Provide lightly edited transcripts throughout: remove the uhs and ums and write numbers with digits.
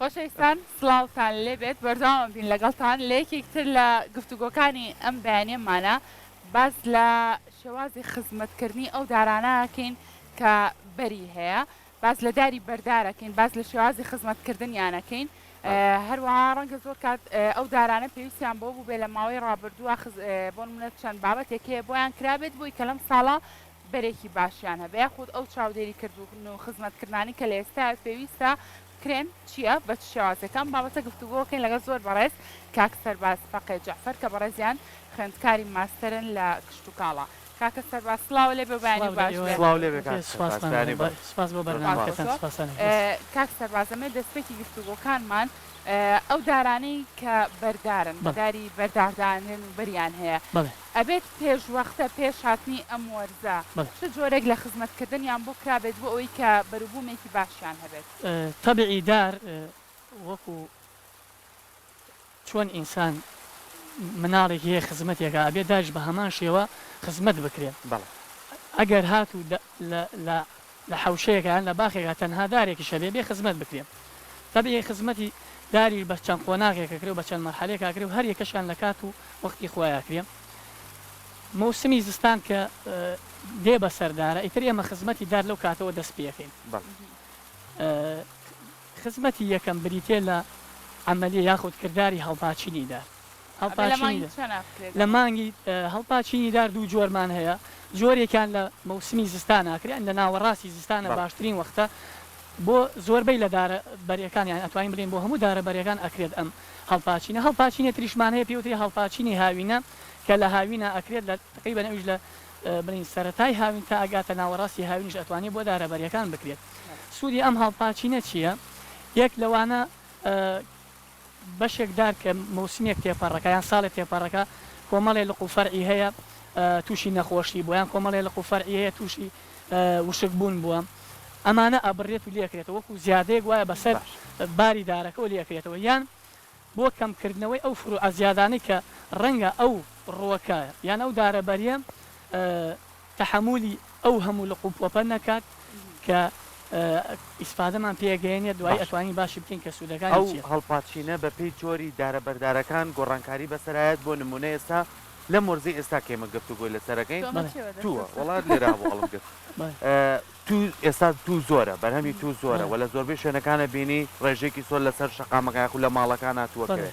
خۆشەویستان سڵاوتان لێبێت بەردەوام بین لەگەڵتان لە یەکێک تر لە گفتوگۆکانی ئەم بەیانیەمانە باس لە شێوازی خزمەتکردنی ئەو دارانە ئەکەین کە بەری هەیە باس لە داری بەردار ئەکەین باس لە شێوازی خزمەتکردنیان ئەکەین هەروەها ڕەنگە زۆر کات ئەو دارانە پێویستیان بۆ بوو بێ لە ماوەی ڕابردووە بۆ نمونە چەند بابەتێک هەیە بۆیان کرابێت بۆی کە لەم ساڵە بەرێکی باشیان هەبێ یاخود ئەو چاودێری کردن و خزمەتکردنانی کە لە ئێستا پێویستە بکرێن چییە بە چ شێوازێکە ئەم بابەتە گفتوگۆ کەین لەگەڵ زۆر بەڕێز کاک سەرباز فەقێ جەعفەر کە بەڕێزیان خوێندکاری ماستەرن لە کشتوکاڵە کاکە سەرباز سڵاو لێ بێ بەیانی باش بێ. سڵاو لێ بێ کاک سەرباز بەیانی باش. سپاس بۆ بەرنامەکەتان سپاستان کاک سەرباز ئەمێ دەستپێکی گفتوگۆکانمان ئەو دارانەی کە بەردارن بە داری بەردار دانرێن و بەریان هەیە ئەبێت پێش وەختە پێش هاتنی ئەم وەرزە چ جۆرێک لە خزمەتکردنیان بۆ کرابێت بۆ ئەوەی کە بەروبوومێکی باشیان هەبێت؟ تەبعی دار وەکو چۆن ئینسان مناڵێکی هەیە خزمەتێکا ئەبێ داریش بە هەمان شێوە خزمەت بکرێ ئەگەر هاتوو لە لە لە حەوشەیەکا یان لە باخێکا تەنها دارێکیش هەبێ بێ خزمەت بکرێ تەبعی خزمەتی داریش بە چەند قۆناغێک ئەکرێ و بە چەند مەرحەلەیەک ئەکرێ و هەر یەکەشیان لە کات و وەختی خۆیا ئەکرێ مەوسمی زستان کە دێ بەسەر دارە ئیتر ئێمە خزمەتی دار لەو کاتەوە دەست پێ ئەکەین خزمەتی یەکەم بریتیە لە عەمەلیە یاخود کرداری هەڵپاچینی دار. ئەمە لە مانگی چەنا بکرێت؟ لە مانگی هەڵپاچینی دار دوو جۆرمان هەیە، جۆرێکیان لە مەوسمی زستان ئەکرێت یان لە ناوەڕاستی زستانە باشترین وەختە بۆ زۆربەی لە دارە بەریەکان یان ئەتوانین بڵێین بۆ هەموو دارە بەریەکان ئەکرێت ئەم هەڵپاچینە. هەڵپاچینێ تریشمان هەیە پێی وترێ هەڵپاچینی هاوینە کە لە هاوینا ئەکرێت لە تەقریبەن ئەویش لە بڵێین سەرەتای هاوین تا ئەگاتە ناوەڕاستی هاوینیش ئەتوانێ بۆ دارە بەریەکان بکرێت. سوودی ئەم هەڵپاچینە چییە؟ یەک لەوانە بەشێک دار کە مەوسمێک تێپەڕەکا یان ساڵێ تێپەڕەکا کۆمەڵێ لق و فەرعی هەیە تووشی نەخۆشی بووە یان کۆمەڵێ لق و فەرعی هەیە تووشی وشک بوون بووە ئەمانە ئەبڕێت و لێکرێتەوە وەکو زیادەیەک وایە بەسەر باری دارەکەوە لێکرێتەوە یان بۆ کەمکردنەوەی ئەو فروعە زیادانەی کە ڕەنگە ئەو ڕووەکە یان ئەو دارە بەریە تەحەمولی ئەو هەموو لق و پۆپە نەکات کە ئیسفادەمان پێ گەیەنێت دوایی باشە ئەتوانین باشی بکەین کە سوودەکانی ئەو چیە. هەڵپاچینە بە پێی جۆری دارە بەردارەکان گۆڕانکاری بەسەرایەت بۆ نمونە ئێستا لەم وەرزەی ئێستا کە ئێمە گفتوگۆی لەسەر ئەکەین تۆ بەڵێ. چێوە دەستت تووە سەر. وەڵا لێرە هەبوو هەڵم گرت بەڵێ. توو ئێستا توو زۆرە بەرهەمی توو زۆرە بەڵێ. وە لە زۆربەی شوێنەکانە بینی ڕێژەیەکی زۆر لەسەر شەقامەکان یاخود لە ماڵەکانا تووە بەڵێ. کەوێ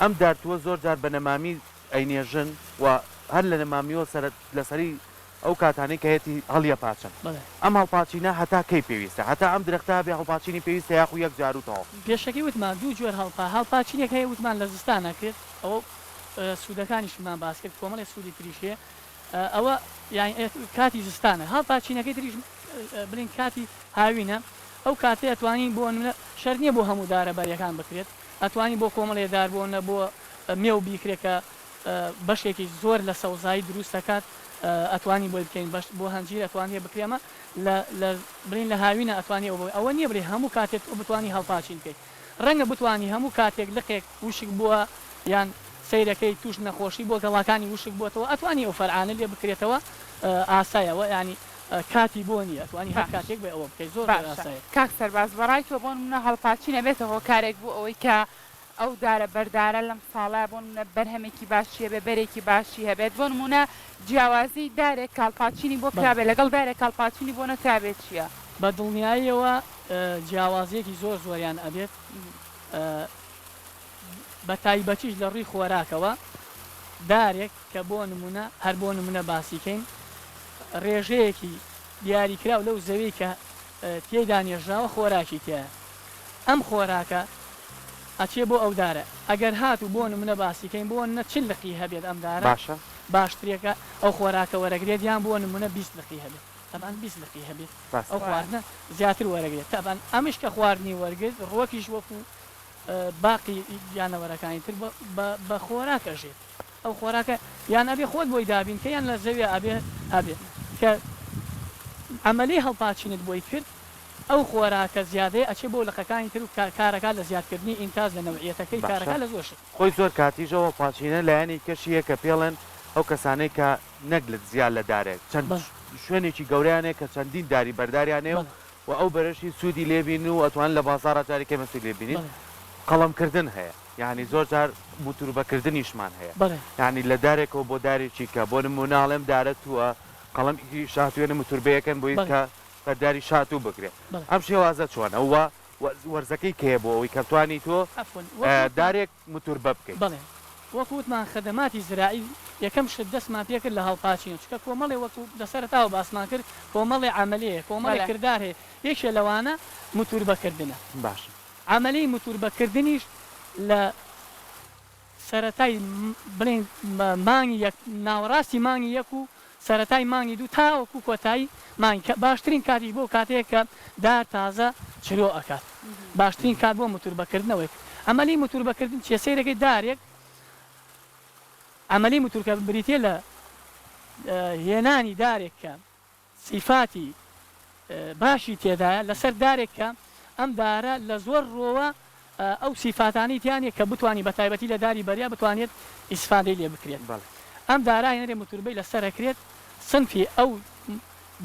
ئەم دار تووە زۆر جار بە نەمامی ئەینێژن و هەر لە نەمامیەوە سەرە لەسەری ئەو کاتانەی کە هەیەتی هەڵیەپاچن. بەڵێ. ئەم هەڵپاچینە هەتا کەی پێویستە؟ هەتا ئەم درەختە هەبێ هەڵپاچینی پێویستە یاخو یەک جار و تەواو؟ پێشەکی وتمان دوو جۆر هەڵپا هەڵپاچینێک هەیە وتمان لە زستان ئەکرێت ئەوە سوودەکانیشمان باس کرد کۆمەڵێ سوودی تریش هەیە ئەوە یانی کاتی زستانە هەڵپاچینەکەی تریش بڵێین کاتی هاوینە ئەو کاتەی ئەتوانین بۆ نمونە شەرت نییە بۆ هەموو دارە بەریەکان بکرێت ئەتوانی بۆ کۆمەڵێ دار بۆ نە بۆ مێو بیکرێت کە بەشێکی زۆر لە سەوزایی دروست ئەکات ئەتوانی بۆی بکەین بەش بۆ هەنجیر ئەتوانرێ بکرێ ئەمە لە لە بڵێین لە هاوینە ئەتوانی ئەوە ئەوە نییە بڵێ هەموو کاتێک تۆ بتوانی هەڵپاچین بکەیت ڕەنگە بتوانی هەموو کاتێک لقێک وشک بووە یان سەیرەکەی توش نەخۆشی بووە گەڵاکانی وشک بووەتەوە ئەتوانی ئەو فەرعانە لێ بکرێتەوە ئاسایە وە یانی کاتی بۆ نییە ئەتوانی هەر باش کاتێک بێ ئەوە بکەی زۆر زۆر باشە ئاسایە. کاک سەرباز بەڕای تۆ بۆ نمونە هەڵپاچین ئەبێتە هۆکارێک بۆ ئەوەی کە ئەو دارە بەردارە لەم ساڵە بۆ نمونە بەرهەمێکی باشی هەبێت بەرێکی باشی هەبێت بۆ نمونە جیاوازی دارێک کە هەڵپاچینی بۆ بەڵێ. کرابێت لەگەڵ دارێک کە هەڵپاچینی بۆ نەکرابێت چییە؟ بە دڵنیاییەوە جیاوازییەکی زۆر زۆریان ئەبێت بە تایبەتیش لە ڕووی خۆراکەوە دارێک کە بۆ نمونە هەر بۆ نمونە باسی کەین ڕێژەیەکی دیاریکراو لەو زەویەی کە تێیدا نێژراوە خۆراکی تیایە ئەم خۆراکە ئەچێ بۆ ئەو دارە ئەگەر هاتوو بۆ نمونە باسی کەین بۆ نمونە 40 لقی هەبێت ئەم دارە باشە. باشترێکە ئەو خۆراکە وەرەگرێت یان بۆ نمونە 20 لقی هەبێت تەبعەن 20 لقی هەبێت ڕاستە. ئەو خواردنە زیاتر وەرەگرێت تەبعەن ئەمش کە خواردنی وەرگرت ڕوەکیش وەکو باقی گیانەوەرەکانی تر بە خۆراک ئەژێت ئەو خۆراکە یان ئەبێ خۆت بۆی دابین کەی یان لە زەویا ئەبێ هەبێ کە عەمەلی هەڵپاچینت بۆی کرد ئەو خۆراکە زیادەیە ئەچێ بۆ لقەکانی تر و کارەکات لە زیادکردنی ئینتاج لە نەوعیەتەکەی باشە کارەکات لە زۆر شت. خۆی زۆر کاتیش ئەو هەڵپاچینە لایەنی کەشی هەیە کە پێڵێن ئەو کەسانەی کە نەک لە زیاد لە دارێک چەند بەڵێ. شوێنێکی گەورەیان هەیە کە چەندین داری بەرداریان هەیە و بەڵێ. و ئەو بەرەشی سوودی لێ بینن و ئەتوانن لە بازاڕا جارێ کەمێ سوود لێ بینین. قەڵەم کردن هەیە یانی زۆر جار موتوربە کردنیشمان هەیە یانی لە دارێکەوە بۆ دارێکی کە بۆ نموونە ئەڵێم دارە تووە قەڵەمێکی شاتوێنە موتوربەیەکەن بۆی کە بە داری شاتوو بکرێ ئەم شێوازە چۆنە و وەرزەکەی کەیە بۆ ئەوەی کە بتوانی تۆ دارێک موتوربە بکەیت. بەڵێ وەکو وتمان خەدەماتی زراعی یەکەم شت دەستمان پێکرد لە هەڵپاچین چونکە کۆمەڵێ وەکو لە سەرەتاوە باسمان کرد کۆمەڵێ عەمەلەیە کۆمەڵێ کردار هەیە یەکێ لەوانە موتوربە کردنە. باشە. عەمەلەی موتوربە کردنیش لە سەرەتای بڵێین مانگی یەک ناوەڕاستی مانگی یەک و سەرەتای مانگی دوو تاوەکو کۆتایی مانگی کە باشترین کاتیش بۆ کاتەیە کە دار تازە چرۆ ئەکات باشترین کات بۆ موتوربە کردنەوەی عەمەلی موتوربە کردن چیە سەیرەکەی دارێک عەمەلی موتورکە بریتیە لە هێنانی دارێک کە سیفاتی باشی تێدایە لەسەر دارێک کە ئەم دارە لە زۆر ڕووەوە ئەو سیفاتانەی تیا نیە کە بتوانی بە تایبەتی لە داری بەریا بتوانێت ئیسفادەی لێ بکرێت ئەم دارە ئەهێنرێ موتوربەی لەسەر ئەکرێت سنفی ئەو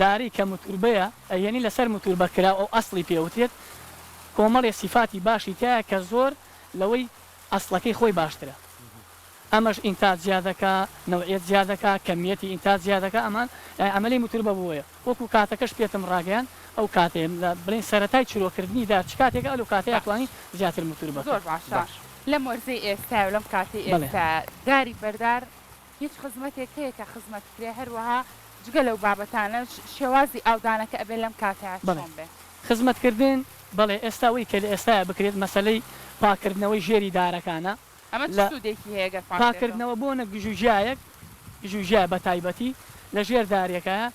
دارەی کە موتوربەیە ئەهێنی لەسەر موتوربە کراو ئەو ئەسڵی پێ وترێت کۆمەڵێ سیفاتی باشی تیایە کە زۆر لەوەی ئەسڵەکەی خۆی باشترە. ئەمەش ئینتاج زیاد دەکا، نەوعیەت زیاد دەکا، کەمیەتی ئینتاج زیاد دەکا، ئەمان یانی عەمەلی موتوربە بۆیە وەکو کاتەکەش پێتم ڕاگەیاند ئەو کاتەیە لە بڵێین سەرەتای چرۆ کردنی دار چ کاتێکە ئەلو کاتەیە باش. ئەتوانی زیاتر موتوربە زۆر کەی. باشە باش. لەم وەرزەی ئێستایە و لەم کاتەی بەڵێ. ئێستایە داری بەردار هیچ خزمەتێک هەیە کە خزمەت بکرێ هەروەها جگە لەو بابەتانەش شێوازی ئاودانەکە ئەبێ لەم کاتەیا بەڵێ. چۆن بێ؟ خزمەت کردن بەڵێ ئێستا ئەوەی کە لە ئێستایا بکرێت مەسەلەی پاککردنەوەی ژێری دارەکانە ئەمە چ لە سوودێکی هەیە گەر پاک بێتەوە؟ پاککردنەوە بۆنە گژوگیایەک، گژوگیا بە تایبەتی لە ژێر دارێکایە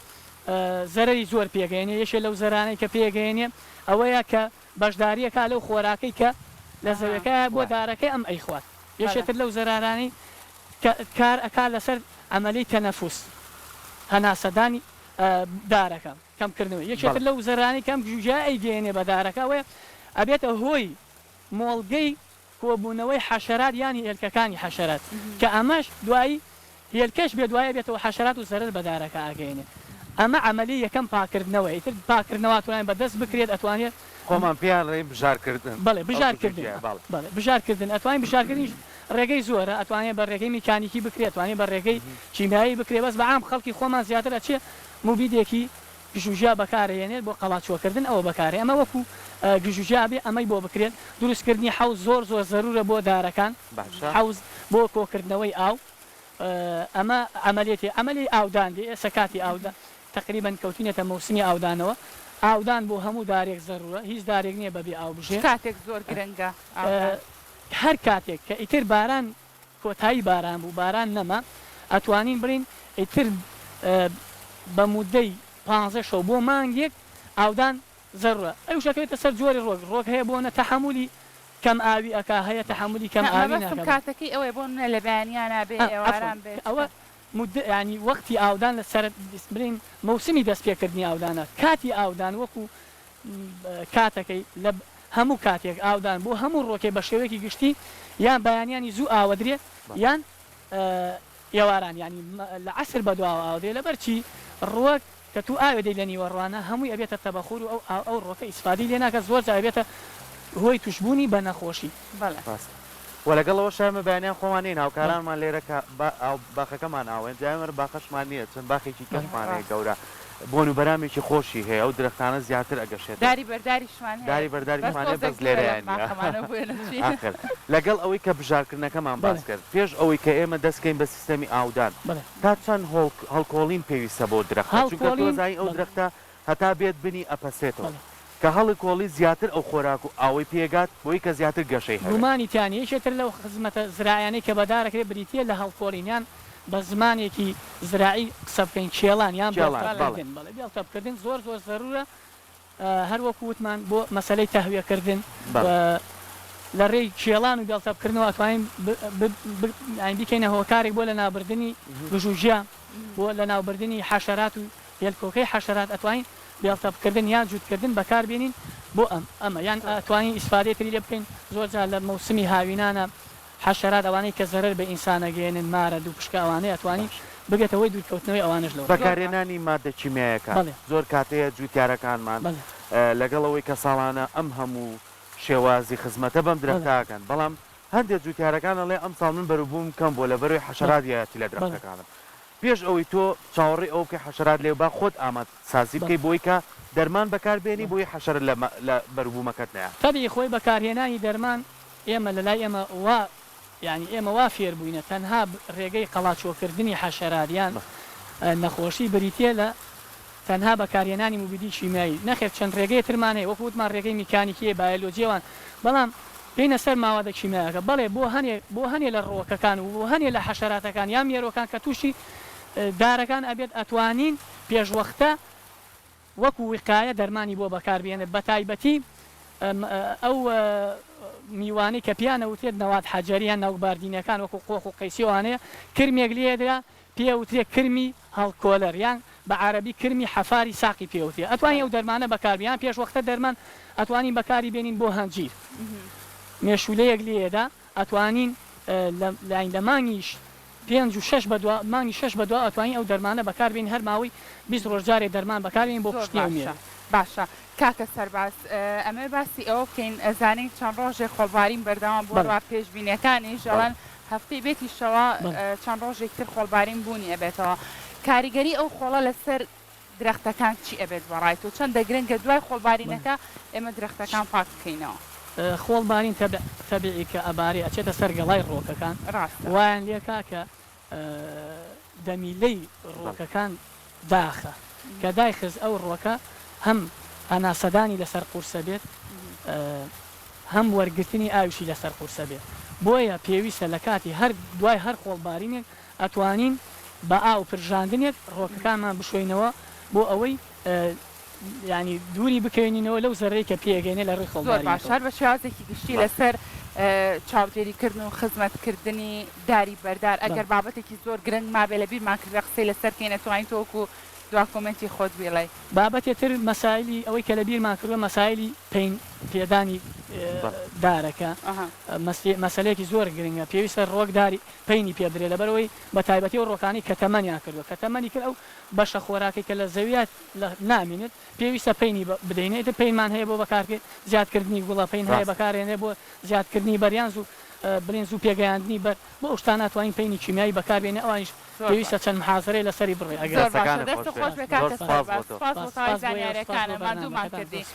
زەرەری زۆر پێگەیەنێ، یەکێ لەو زەرانەی کە پێگەیەنێ ئەوەیە کە بەشداریەکا لەو خۆراکەی کە لە زەوێکایە بۆ دارەکەی ئەم ئەیخوات، یەکێ تر لەو زەرارانەی کە کار ئەکا لەسەر عەمەلەی تەنەفوس، هەناسەدانی دارەکە، کەمکردنەوەی، یەکێ تر لەو زەرانەی کە ئەم گژوگیایە ئەیگەیەنێ بە دارەکە ئەوەیە ئەبێتە هۆی مۆڵگەی کۆبوونەوەی حەشەرات یان هێلکەکانی حەشەرات کە ئەمەش دوایی هێلکەش بێ دوای ئەبێتەوە حەشەرات و زەرەر بە دارەکە ئەگەیەنێت ئەمە عەمەلی یەکەم پاکردنەوەیە ئیتر پاکردنەوە ئەتوانێت بە دەست بکرێت ئەتوانێت خۆمان پێیان ڵێین بژار کردن بەڵێ ئەو بژار کردن گژوگیایە بەڵێ. بەڵێ بژار کردن ئەتوانین بژار کردنیش ڕێگەی زۆرە ئەتوانێت بە ڕێگەی میکانیکی بکرێت ئەتوانێت بە ڕێگەی کیمیایی بکرێت بەس بە عام خەڵکی خۆمان زیاتر ئەچێ موبیدێکی گژوگیا بەکارئەهێنێت بۆ قەڵاچۆکردن ئەوە بەکارێ ئەمە وەکو گژوگیا بێ ئەمەی بۆ بکرێت دروستکردنی حەوز زۆر زۆر زەرورە بۆ دارەکان باشە. حەوز بۆ کۆکردنەوەی ئاو ئەمە عەمەلیەتی عەمەلی ئاودان دێ ئێستا کاتی ئاودان تەقریبەن کەوتینەتە مەوسمی ئاودانەوە ئاودان بۆ هەموو دارێک زەرورە هیچ دارێک نیە بەبێ ئاو چ بژێ. کاتێک زۆر گرنگە ئاودان؟ هەر کاتێک کە ئیتر باران کۆتایی باران بوو باران نەما ئەتوانین بڵێین ئیتر بە مودەی پانزە شەو بۆ مانگێک ئاودان زەرورە ئەویش ئەکەوێتە سەر جۆری ڕۆک ڕۆک هەیە بۆ نە تەحەمولی کەم ئاوی ئەکا هەیە تەحەمولی کەم نا ئاوی مەبەستم ناکا بە کاتەکەی ئەوەیە بۆ نمونە لە بەیانیانا بێ ئە عەفوەن ئێواران بێ چ ئەوە کات؟ مودە یانی وەختی ئاودان لە سەر بڵێین مەوسمی دەست پێکردنی ئاودانە کاتی ئاودان وەکو کاتەکەی لە هەموو کاتێک ئاودان بۆ هەموو ڕۆکێ بە شێوەیەکی گشتی یان بەیانیانی زوو ئاوەدرێ یان ئێواران یانی لە عەسر بە دواوە ئاودرێ لەبەر چی ڕوەک کە تو ئاوێ دەی لە نیوەڕوانە هەمووی ئەبێتە تەبەخور و ئەو ئاو ئەو ڕۆکە ئیسفادەی لێ ناکا زۆر جار ئەبێتە هۆی توشبوونی بە نەخۆشی. بەڵێ. ڕاستە وە لەگەڵ ئەوەشا ئێمە بەیانیان خۆمان نین هاوکارانمان لێرە کە با ئاو باخەکەمان ئاوەین جا ئێمە باخەشمان نیە چەند باخێکی کەشمان هەیە گەورە بۆن و بەرامێکی خۆشی هەیە ئەو درەختانە زیاتر ئەگەشێتەوە. داری بەرداریشمان هەیە داری بەس بەرداریشمان هەیە تۆزێک بەس دوورە لەم لێرەیا نیە باخەمانەوە بۆیە نەچوین. ئاخر لەگەڵ ئەوەی کە بژارکردنەکەمان باس کرد پێش ئەوەی کە ئێمە دەست کەین بە سیستەمی ئاودان تا چەند هەڵکۆڵین پێویستە بۆ درەختە چونکە تۆ ئەزانی ئەو درەختە هەتا بێت بنی ئەپەسێتەوە کە هەڵیکۆڵی زیاتر ئەو خۆراک و ئاوەی پێگات بۆی کە زیاتر گەشەی هەبێت. گومانی تیا نیە یەکێ تر لەو خزمەتە زراعیانەی کە بە دار ئەکرێت بریتیە لە هەڵکۆڵین یان بە زمانێکی زراعی قسە بکەین کێڵان یان کێڵان بێڵتەپ بەڵێ. کردن بەڵێ بێڵتەپ کردن زۆر زۆر زەرورە هەر وەکو وتمان بۆ مەسەلەی تەهویە کردن بەڵێ. لە رێی کێڵان و بێڵتەپ کردنەوە ئەتوانین یانی بیکەینە هۆکارێک بۆ لەناوبردنی گژوگیا بۆ لەناوبردنی حەشەرات و هێلکۆکەی حەشەرات ئەتوانین بێڵتەپکردن یان جووتکردن بەکار بێنین بۆ ئەم ئەمە یان ئەتوانین ئیسفادەی تری لێ بکەین زۆر جار لە مەوسمی هاوینانە حەشەرات ئەوانەی کە زەرەر بە ئینسان ئەگەیەنن مارە دووپشکە ئەوانەی ئەتوانین باشە. ببێتە هۆی دوورکەوتنەوەی ئەوانەش لەو بەکارهێنانی ماددە کیمیایەکان بەڵێ. زۆر کات هەیە جووتیارەکانمان بەڵێ. لەگەڵ ئەوەی کە ساڵانە ئەم هەموو شێوازی خزمەتە بەم درەختە ئەکەن بەڵام هەندێ جوتیارەکان ئەڵێ ئەمساڵ من بەروبووم کەم بووە لەبەرئەوەی حەشەرات یایەتی لە درەختەکانم پێش ئەوەی تۆ چاوەڕێی ئەوە بکەی حەشەرات لێ با خۆت ئاماد سازی بکەی بۆی کە دەرمان بەکار بێنی بۆی حەشەرە لە لە بەروبوومەکەت نەیات. تەبعی خۆی بەکارهێنانی دەرمان ئێمە لەلای ئێمە وا یانی ئێمە وا فێر بووینە تەنها رێگەی قەڵاچۆکردنی حەشەرات یان نەخۆشی بریتیە لە تەنها بەکارهێنانی موبیدی کیمیایی، نەخێر چەند رێگەیە ترمان هەیە وەکو وتمان رێگەی میکانیکی هەیە بایۆلۆجیە وان بەڵام بێینە سەر ماوادە کیمیایەکە بەڵێ بۆ هەنێ بۆ هەنێ لە ڕووەکەکان و بۆ هەنێ لە حەشەراتەکان یان مێرووەکان کە تووشی دارەکان ئەبێت ئەتوانین پێشوەختە وەکو وقایە دەرمانی بۆ بەکار بهێنێت بەتایبەتی ئەو میوانەی کە پێیان ئەوترێت نەوات حەجەری یان ناوکباردینەکان وەکو قۆخ و قەیسی ئەوانەیە کرمێک لێدرا پێ ئەوترێ کرمی هەڵکۆلەر یان بە عەرەبی کرمی حەفاری ساقی پێ ئەوترێ ئەتوانین ئەو دەرمانە بەکار یان پێش وەختە دەرمان ئەتوانین بەکاری بێنین بۆ هەنجیر مێشولەیەک لێدا ئەتوانین لە لە مانگی پێنج و شەش بەدوا مانگی شەش بەدوا ئەتوانین ئەو دەرمانە بەکار بێنین هەر ماوەی 20 ڕۆژ جارێ دەرمان بەکار بێنین بۆ زۆر کوشتنی ئەو باشە مێروو. باشە کاکە سەرباز ئەمەوێ باسی ئەوە بکەین ئەزانین چەند ڕۆژێک خۆڵبارین بەردەوام بووە بەڵێ. وا پێشبینیەکانیش بەڵێ. ئەڵێن هەفتەی بێتیشەوە بەڵێ. چەند ڕۆژێکی تر خۆڵبارین بوونی ئەبێتەوە کاریگەری ئەو خۆڵە لەسەر درەختەکان چی ئەبێت بەڕای تۆ چەندە گرنگە دوای بەڵێ. خۆڵبارینەکە ئێمە درەختەکان پاک بکەینەوە؟ خۆڵ بارین تەبع تەبعی کە ئەبارێ ئەچێتە سەر گەڵای ڕووەکەکان ڕاستە. وایان لێکا کە دەمیلەی ڕووەکەکان داخە کە دایخست ئەو ڕووەکە هەم هەناسەدانی لەسەر قورسە بێت هەم وەرگرتنی ئاویشی لەسەر قورسە بێت بۆیە پێویستە لە کاتی هەر دوای هەر خۆڵ بارینێک ئەتوانین بە ئاو پرژاندنێک ڕووەکەکانمان بشۆینەوە بۆ ئەوەی یانی دووری بکەوێنینەوە لەو زەرەی کە پێگەینێ لە ڕووی زۆر باشە خۆڵبارینەکەوە. هەر بە شێوازێکی گشتی لەسەر چاودێری کردن و خزمەت کردنی داری بەردار ئەگەر بەڵێ. بابەتێکی زۆر گرنگ مابێ لە بیرمان کردبێ قسەی لەسەر کەین ئەتوانی تۆ وەکو دوا کۆمێنتی خۆت بیڵێی. بابەتێ تر مەسایلی ئەوەی کە لە بیرمان کردوە مەسایلی پەین پێدانی بەڵێ. دارەکە ئەها. مەسەلەیەکی زۆر گرنگە پێویستە ڕۆک داری پەینی پێ بدرێ لەبەرئەوەی بە تایبەتی ئەو ڕۆکانەی کە تەمەنیان کردوە کە تەمەنی کرد ئەو بەشە خۆراکەی کە لە زەویا لە نامینێت پێویستە پەینی بدەینێ ئیتر پەینمان هەیە بۆ بەکار زیاد کردنی گوڵە پەین هەیە ڕاستە. بەکارێنرێ بۆ زیاد کردنی بەر یان زوو بلێن زوو پێگەیاندنی بەر بۆ ئەو شتانە ئەتوانین پەینی کیمیایی بەکار بێنین ئەوانیش زۆر پێویستە باشە. چەند محازەرەی لەسەری بڕێ ئەگەر زۆر باشە دەستەکانت دەستت خۆش بێ خۆش بێ زۆر کاکە سوپاس بۆ سەرباز تۆ. سوپاس بۆ سپاس تەواوی سپاس بۆ ئێوە سپاس بۆ زانیاریەکانت ماندوومان بەرنامەکەتان زۆر کردی. سپاس.